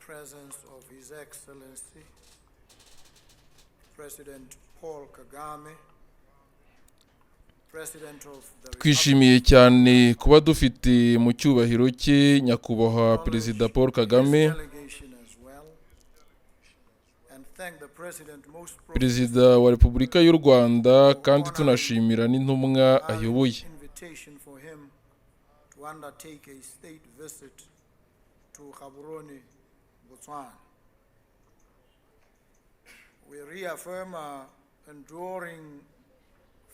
presence of His Excellency, President Paul Kagame, President of the Republic Twishimiye cyane kuba dufite mu cyubahiro cye Nyakubahwa Perezida Paul Kagame, his delegation as well, and thank the President most Perezida wa Repubulika y'u Rwanda, kandi tunashimira n'intumwa our ayoboye. Invitation for him to undertake a state visit to Gaborone, Botswana. We reaffirm our enduring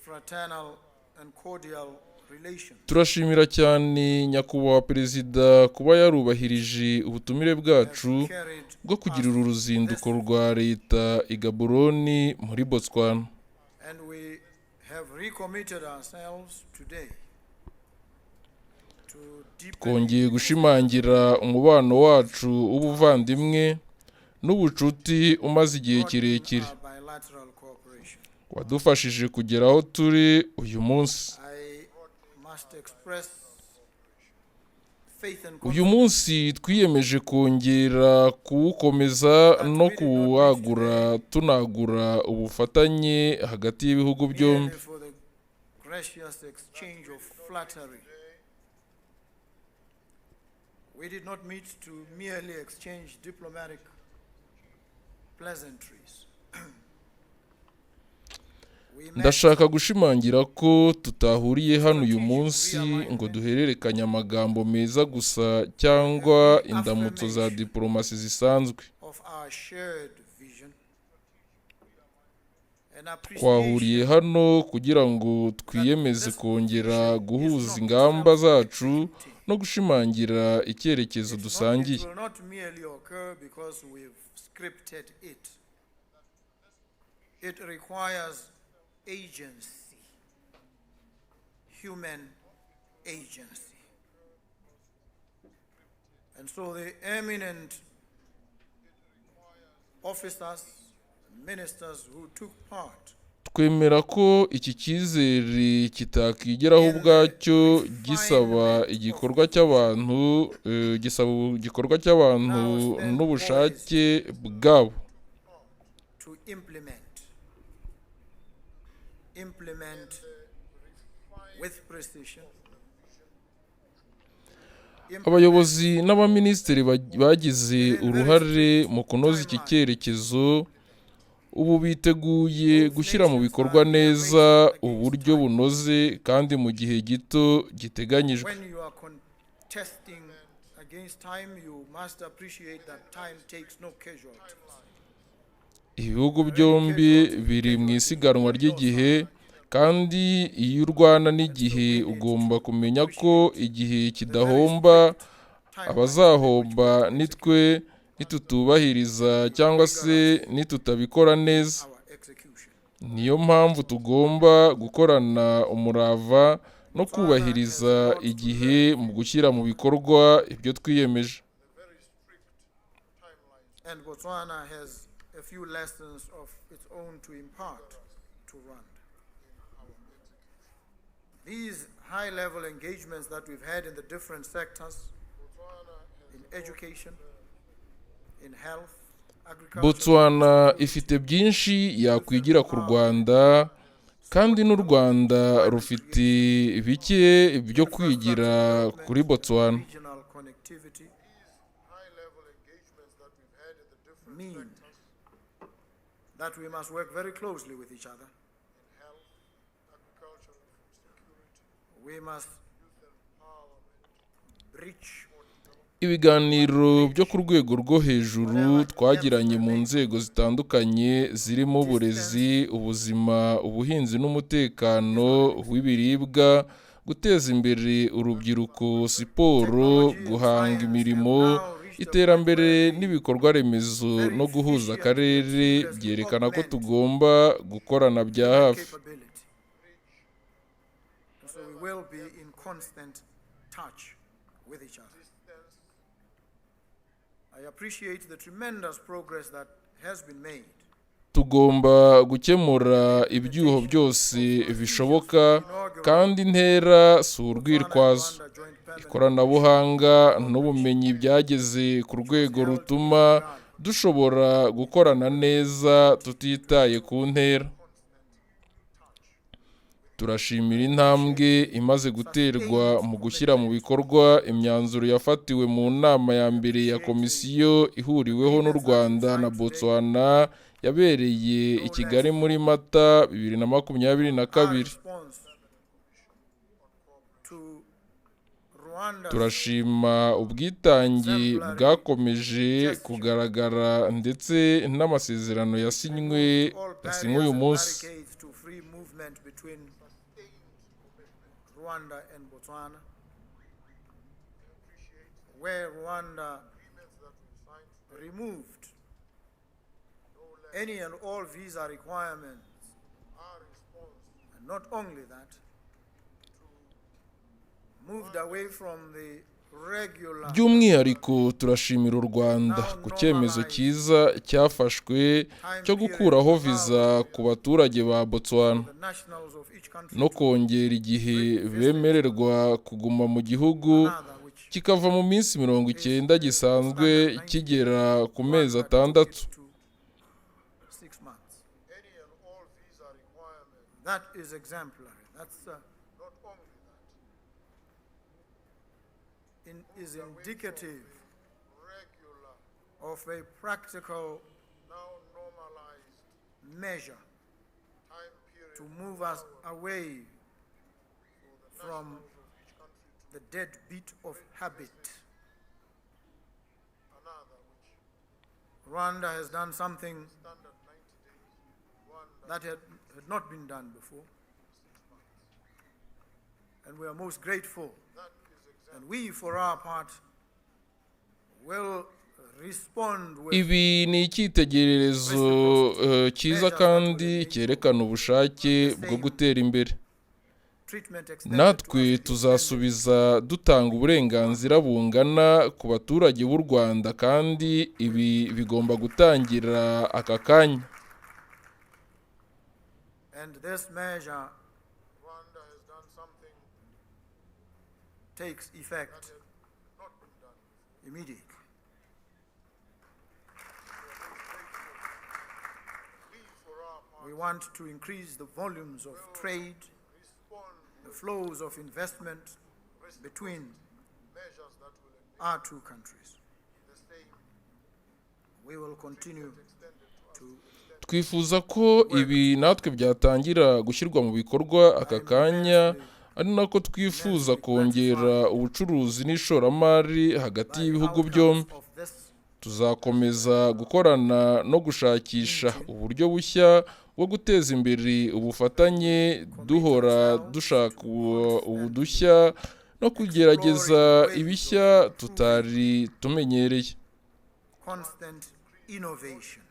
fraternal and cordial relations Turashimira cyane Nyakubahwa Perezida kuba yarubahirije ubutumire bwacu have carried bwo kugira uru ruzinduko rwa leta i Gaborone muri Botswana. And we have recommitted ourselves today to deepen Twongeye gushimangira umubano wacu w'ubuvandimwe n'ubucuti umaze igihe kirekire, our bilateral cooperation. wadufashije kugera aho turi uyu munsi. I must express faith and Uyu munsi twiyemeje kongera kuwukomeza no kuwagura, tunagura ubufatanye hagati y'ibihugu byombi. Merely for the gracious exchange of flattery. We did not meet to merely exchange diplomatic pleasantries. We met Ndashaka gushimangira ko tutahuriye hano uyu munsi ngo duhererekanye amagambo meza gusa cyangwa indamutso za diporomasi zisanzwe. Of our shared vision and Twahuriye appreciation hano kugira ngo twiyemeze kongera guhuza ingamba zacu no gushimangira icyerekezo dusangiye. It will not merely occur because we've scripted it. It requires agency, human agency. And so the eminent officers, ministers who took part Twemera ko iki cyizere kitakigeraho ubwacyo, gisaba igikorwa cy'abantu, gisaba igikorwa cy'abantu n'ubushake bwabo. To implement with precision, Abayobozi n'abaminisitiri bagize uruhare mu kunoza iki cyerekezo ubu biteguye gushyira mu bikorwa neza uburyo bunoze kandi mu gihe gito giteganyijwe. When you are contesting against time, you must appreciate that time takes no casualties. Ibihugu byombi biri mu isiganwa ry'igihe, kandi iyo urwana n'igihe ugomba kumenya ko igihe kidahomba. Abazahomba nitwe nitutubahiriza cyangwa se nitutabikora neza. Our execution. Niyo mpamvu tugomba gukorana umurava no kubahiriza igihe mu gushyira mu bikorwa ibyo twiyemeje. And Botswana has a few lessons of its own to impart to Rwanda. These high level engagements that we've had in the different sectors, in education, in health, agriculture, Botswana ifite byinshi yakwigira ku Rwanda, kandi n'u Rwanda rufite bike byo kwigira kuri Botswana. Regional connectivity mean that we must work very closely with each other. We must bridge Ibiganiro byo ku rwego rwo hejuru twagiranye mu nzego zitandukanye zirimo uburezi, ubuzima, ubuhinzi n'umutekano w'ibiribwa, guteza imbere urubyiruko, siporo, guhanga imirimo, iterambere n'ibikorwa remezo no guhuza akarere byerekana ko tugomba gukorana bya hafi. Capability. And so we will be in constant touch with each other. I appreciate the tremendous progress that has been made. Tugomba gukemura ibyuho byose bishoboka, kandi intera si urwitwazo. Ikoranabuhanga n'ubumenyi byageze ku rwego rutuma dushobora gukorana neza tutitaye ku ntera. Turashimira intambwe imaze guterwa mu gushyira mu bikorwa imyanzuro yafatiwe mu nama ya mbere ya komisiyo ihuriweho n'u Rwanda na Botswana yabereye i Kigali muri Mata 2022. Response to Rwanda's Turashima ubwitange bwakomeje kugaragara ndetse n'amasezerano yasinywe all yasinywe barriers uyu and munsi. barricades to free movement between Rwanda and Botswana, where Rwanda removed any and all visa requirements, and not only that, moved away from the regular By'umwihariko turashimira u Rwanda ku cyemezo cyiza cyafashwe cyo gukuraho viza ku baturage ba Botswana the nationals of each country no kongera igihe bemererwa kuguma mu gihugu another, which kikava mu minsi 90 gisanzwe kigera ku mezi 6. to 6 months. That is exemplary. That's is indicative of a practical measure to move us away from the deadbeat of habit. Rwanda has done something that had not been done before. And we are most grateful. And we, for our part, will respond with Ibi ni icyitegererezo cyiza kandi cyerekana ubushake bwo gutera imbere. treatment extended to Natwe us tuzasubiza dutanga uburenganzira bungana ku baturage b'u Rwanda, kandi ibi bigomba gutangira aka kanya. And this measure takes effect immediately. We want to increase the volumes of trade, the flows of investment between our two countries. We will continue to Twifuza ko ibi natwe byatangira gushyirwa mu bikorwa aka kanya, ari nako twifuza kongera ubucuruzi n'ishoramari hagati by y'ibihugu outcomes byombi. of this Tuzakomeza gukorana no gushakisha uburyo bushya bwo guteza imbere ubufatanye, duhora dushaka udushya no kugerageza ibishya tutari tumenyereye. Constant innovation.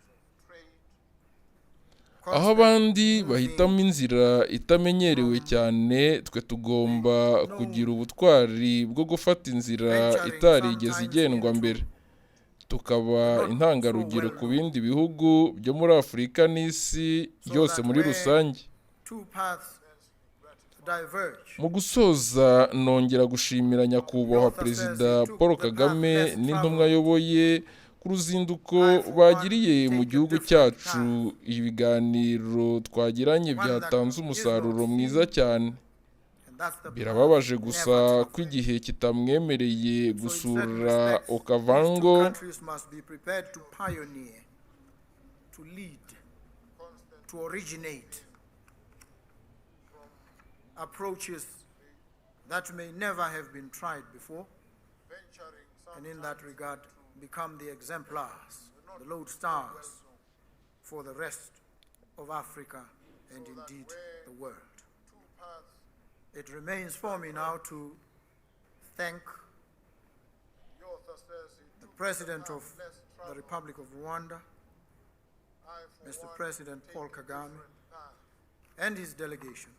Aho abandi bahitamo inzira itamenyerewe cyane, twe tugomba kugira ubutwari bwo gufata inzira itarigeze igendwa mbere, tukaba intangarugero ku bindi bihugu byo muri Afurika n'isi yose muri rusange. Two paths diverge. Mu gusoza, nongera gushimira Nyakubahwa Perezida Paul Kagame n'intumwa ayoboye ku ruzinduko bagiriye mu gihugu cyacu. Ibiganiro twagiranye byatanze umusaruro mwiza cyane. And that's the Birababaje gusa ko igihe kitamwemereye So in certain gusura respects, these two Okavango. countries must be prepared to pioneer, to lead, to originate approaches that may never have been tried before, and in that regard become the exemplars, the lodestars for the rest of Africa and indeed the world. It remains for me now to thank the President of the Republic of Rwanda, Mr. President Paul Kagame, and his delegation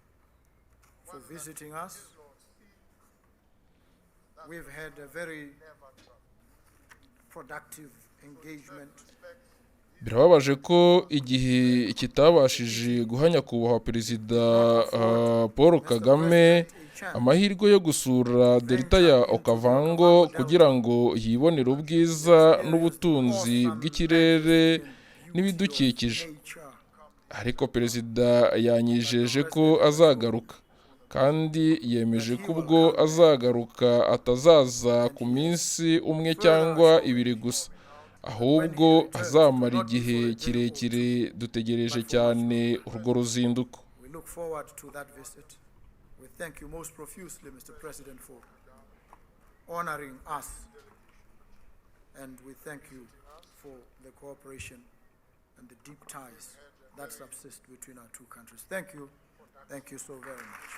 for visiting us. We've had a very productive engagement. Birababaje ko igihe kitabashije guha Nyakubahwa Perezida Paul Kagame amahirwe yo gusura Delta ya Okavango kugira ngo yibonere ubwiza n'ubutunzi bw'ikirere n'ibidukikije. Ariko Perezida yanyijeje ko azagaruka, kandi yemeje ko ubwo azagaruka atazaza ku minsi umwe cyangwa ibiri gusa, ahubwo azamara igihe kirekire. Dutegereje cyane urwo ruzinduko. We look forward to that visit. We thank you most profusely, Mr. President, for honoring us. And we thank you for the cooperation and the deep ties that subsist between our two countries. Thank you. Thank you so very much.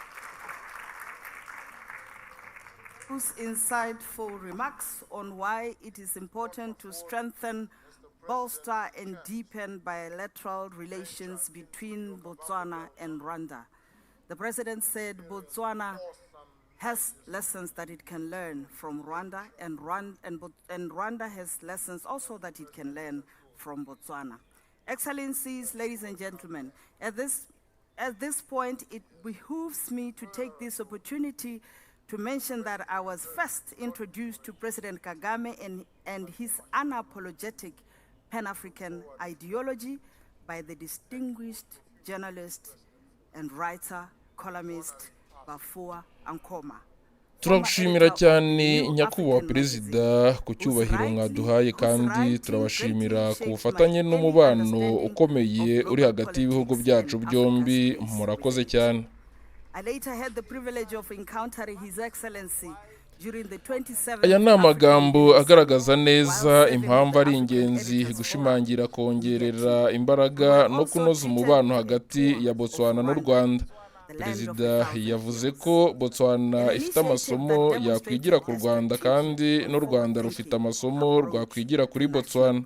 Whose insightful remarks on why it is important to strengthen, bolster, and deepen bilateral relations between Botswana and Rwanda. The president said Botswana has lessons that it can learn from Rwanda, and Rwanda has lessons also that it can learn from Botswana. Excellencies, ladies and gentlemen, at this point, it behooves me to take this opportunity to mention that I was first introduced to President Kagame and his unapologetic Pan African ideology by the distinguished journalist and writer, columnist Baffour Ankomah. Turagushimira cyane, Nyakubahwa Perezida, ku cyubahiro mwaduhaye, kandi turabashimira ku bufatanye n'umubano ukomeye uri hagati y'ibihugu byacu byombi. Murakoze cyane. I later had the privilege of encountering His Excellency during the 27th Aya ni amagambo agaragaza neza impamvu ari ingenzi gushimangira, kongerera imbaraga no kunoza umubano hagati ya Botswana n'u Rwanda. Perezida yavuze ko Botswana ifite amasomo yakwigira ku Rwanda, kandi n'u Rwanda rufite amasomo rwakwigira kuri Botswana.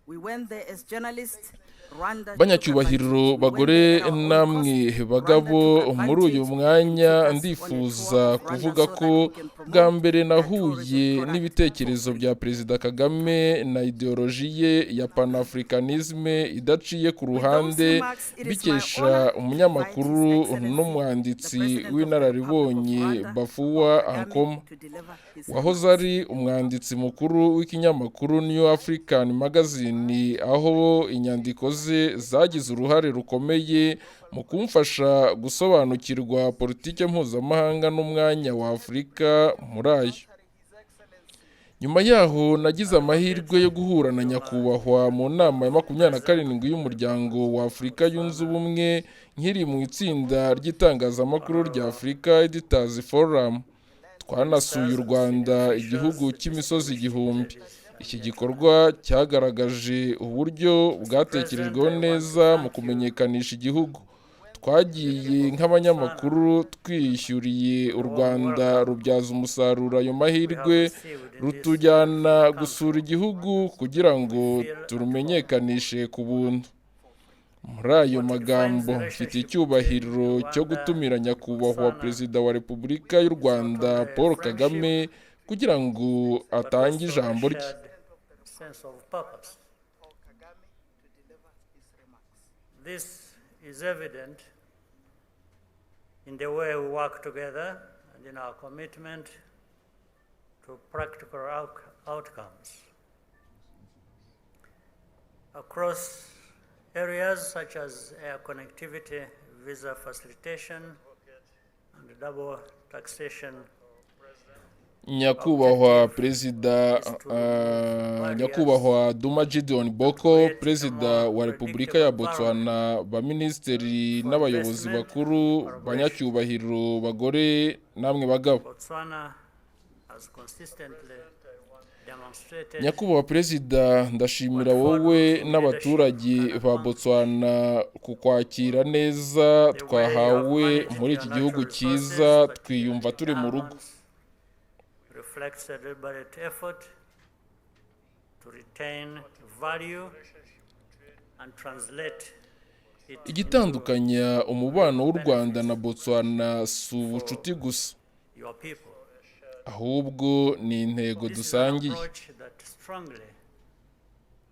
We went there as journalists. Rwanda Banyacyubahiro bagore namwe bagabo, muri uyu mwanya ndifuza kuvuga ko bwa mbere nahuye n'ibitekerezo bya Perezida Kagame na ideoloji ye ya panafricanisme idaciye ku ruhande mbikesha umunyamakuru n'umwanditsi w'inararibonye Baffour Ankomah, wahoze ari umwanditsi mukuru w'ikinyamakuru New African Magazine, aho inyandiko ze zagize uruhare rukomeye mu kumfasha gusobanukirwa politiki mpuzamahanga n'umwanya wa Afurika muri ayo. Nyuma yaho nagize amahirwe yo guhura na Nyakubahwa mu nama ya 27 y'Umuryango wa Afurika Yunze Ubumwe, nkiri mu itsinda ry'itangazamakuru rya Africa Editors Forum. Twanasuye u Rwanda, igihugu cy'imisozi igihumbi. Iki gikorwa cyagaragaje uburyo bwatekerejweho neza mu kumenyekanisha igihugu. Twagiye nk'abanyamakuru twiyishyuriye, u Rwanda rubyaza umusaruro ayo mahirwe, rutujyana gusura igihugu kugira ngo turumenyekanishe ku buntu. Muri ayo magambo, mfite icyubahiro cyo gutumira Nyakubahwa Perezida wa Repubulika y'u Rwanda Paul Kagame kugira ngo atange ijambo rye. Sense of purpose. This is evident in the way we work together and in our commitment to practical outcomes. Across areas such as air connectivity, visa facilitation, and double taxation. Nyakubahwa Perezida, Nyakubahwa Duma Gideon Boko, Perezida wa Repubulika ya Botswana, baminisitiri n'abayobozi bakuru, banyacyubahiro bagore namwe bagabo, Botswana has consistently demonstrated Nyakubahwa Perezida, ndashimira wowe n'abaturage ba Botswana ku kwakira neza twahawe muri iki gihugu cyiza. Twiyumva turi mu rugo. Reflects a deliberate effort to retain value and translate it Igitandukanya umubano w'u Rwanda na Botswana si ubucuti gusa, into your people. ahubwo ni intego This is an dusangiye. approach that strongly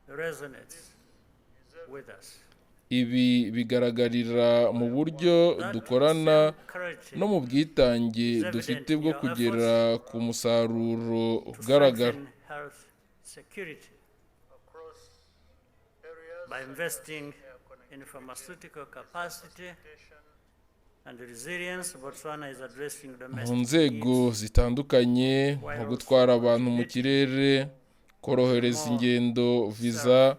resonates with us. Ibi bigaragarira mu buryo That dukorana same clarity no mu bwitange dufite bwo kugera ku musaruro to ugaragara. strengthen health security by investing in pharmaceutical capacity and resilience, Botswana is addressing Mu domestic nzego needs zitandukanye, nko gutwara abantu mu kirere, korohereza ingendo, viza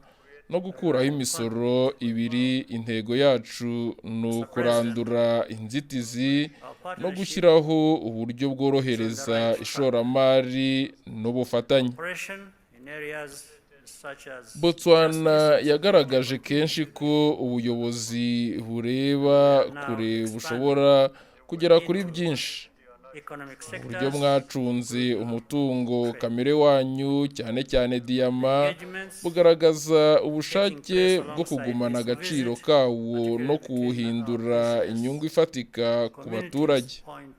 no gukuraho imisoro ibiri, intego yacu ni ukurandura inzitizi Our no partnership gushyiraho uburyo bworohereza ishoramari n'ubufatanye. cooperation in areas such as Botswana justice, yagaragaje kenshi ko ubuyobozi bureba kure bushobora kugera kuri byinshi. economic Uburyo sectors, mwacunze umutungo kamere wanyu, cyane cyane diyama, engagements bugaragaza ubushake bwo kugumana agaciro kawo no kuwuhindura inyungu ifatika ku baturage. communities point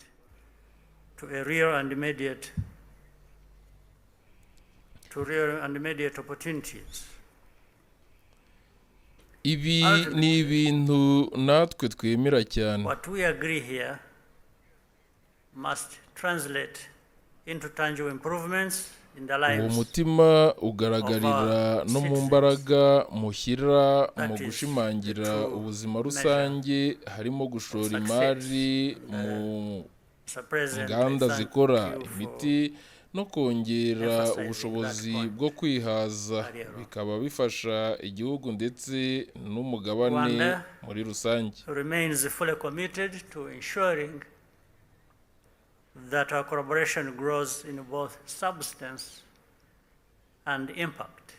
to a real and immediate to real and immediate opportunities. Ibi ni ibintu natwe twemera cyane. What we agree here must translate into tangible improvements in the Uwo lives mutima ugaragarira no mu mbaraga mushyira mu gushimangira ubuzima rusange, harimo gushora imari mu Mr. President, I nganda thank zikora you for imiti no kongera ubushobozi bwo kwihaza, bikaba bifasha igihugu ndetse n'umugabane Rwanda muri rusange. Remains fully committed to ensuring that our collaboration grows in both substance and impact.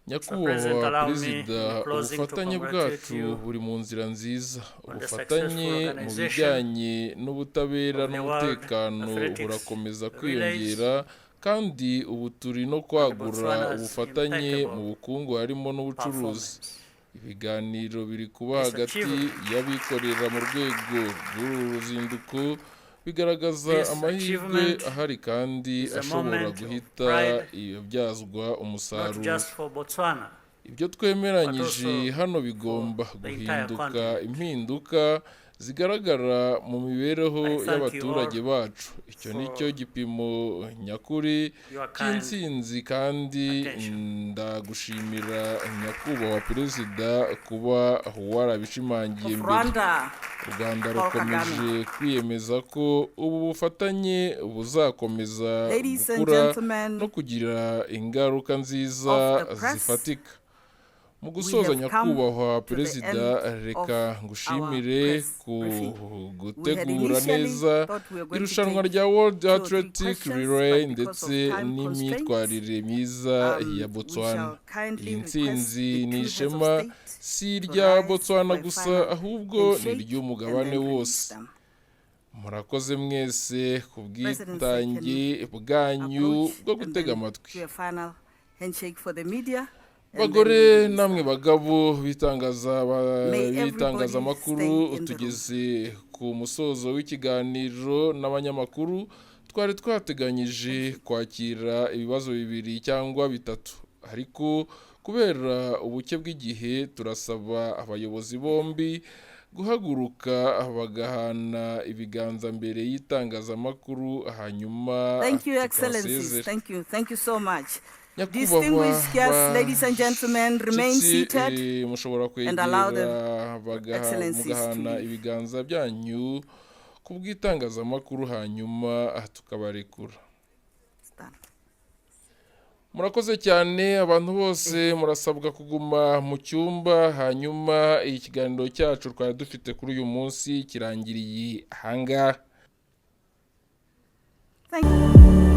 Nyakubahwa President, allow me Perezida, in closing to ubufatanye congratulate bwacu you buri mu nzira nziza. on the Ubufatanye successful mu organization bijyanye n'ubutabera of the World n'umutekano Athletics burakomeza Relays kwiyongera, kandi ubu turi no kwagura Botswana's ubufatanye impeccable mu bukungu harimo n'ubucuruzi. performance. Ibiganiro biri kuba This hagati achievement y'abikorera mu rwego rw'uru ruzinduko bigaragaza This amahirwe achievement ahari kandi is a ashobora moment of guhita pride, ibyazwa not umusaruro. just for Botswana, Ibyo twemeranyije but also hano bigomba for the entire guhinduka continent. impinduka zigaragara mu mibereho I thank you y'abaturage all bacu. Icyo ni for cyo gipimo nyakuri your kind cy'intsinzi, kandi attention. ndagushimira, Nyakubahwa Perezida, kuba warabishimangiye Of mbere. Rwanda, U Rwanda Paul rukomeje Kagame. kwiyemeza ko ubu bufatanye buzakomeza Ladies and gukura gentlemen no kugira ingaruka nziza of the press, zifatika. Mu we gusoza, have come Nyakubahwa to the Perezida, end of reka our ngushimire press ku briefing. We had gutegura initially neza thought we were going to irushanwa take rya World two or three Athletic questions, Relay but because of ndetse time constraints, n'imyitwarire myiza ya we Botswana. shall kindly Iyi request ntsinzi the ni two heads of ishema state si to irya rise Botswana for a gusa, final ahubwo ni handshake and iry'umugabane then release wose. them. Murakoze mwese ku President, sir, can bwitange bwanyu approach bwo and gutega then amatwi. do a final handshake for the media, and then Bagore we release namwe them. bagabo bitangaza May everybody b'itangazamakuru, stay in the room. tugeze ku musozo w'ikiganiro n'abanyamakuru. Twari twateganyije kwakira ibibazo bibiri cyangwa bitatu, ariko kubera ubuke bw'igihe turasaba abayobozi bombi guhaguruka bagahana ibiganza mbere y'itangazamakuru, hanyuma Thank you, Excellencies. tukabasezera. Thank you. Thank you so much. Nyakubahwa Distinguished guests, ladies and gentlemen, remain bashyitsi, seated mushobora and allow the kwegera Excellencies to mugahana leave. ibiganza byanyu ku bw'itangazamakuru, hanyuma tukabarekura. Stand. Murakoze cyane. Abantu bose murasabwa kuguma mu cyumba, hanyuma ikiganiro cyacu twari dufite kuri uyu munsi kirangiriye ahangaha. Thank you.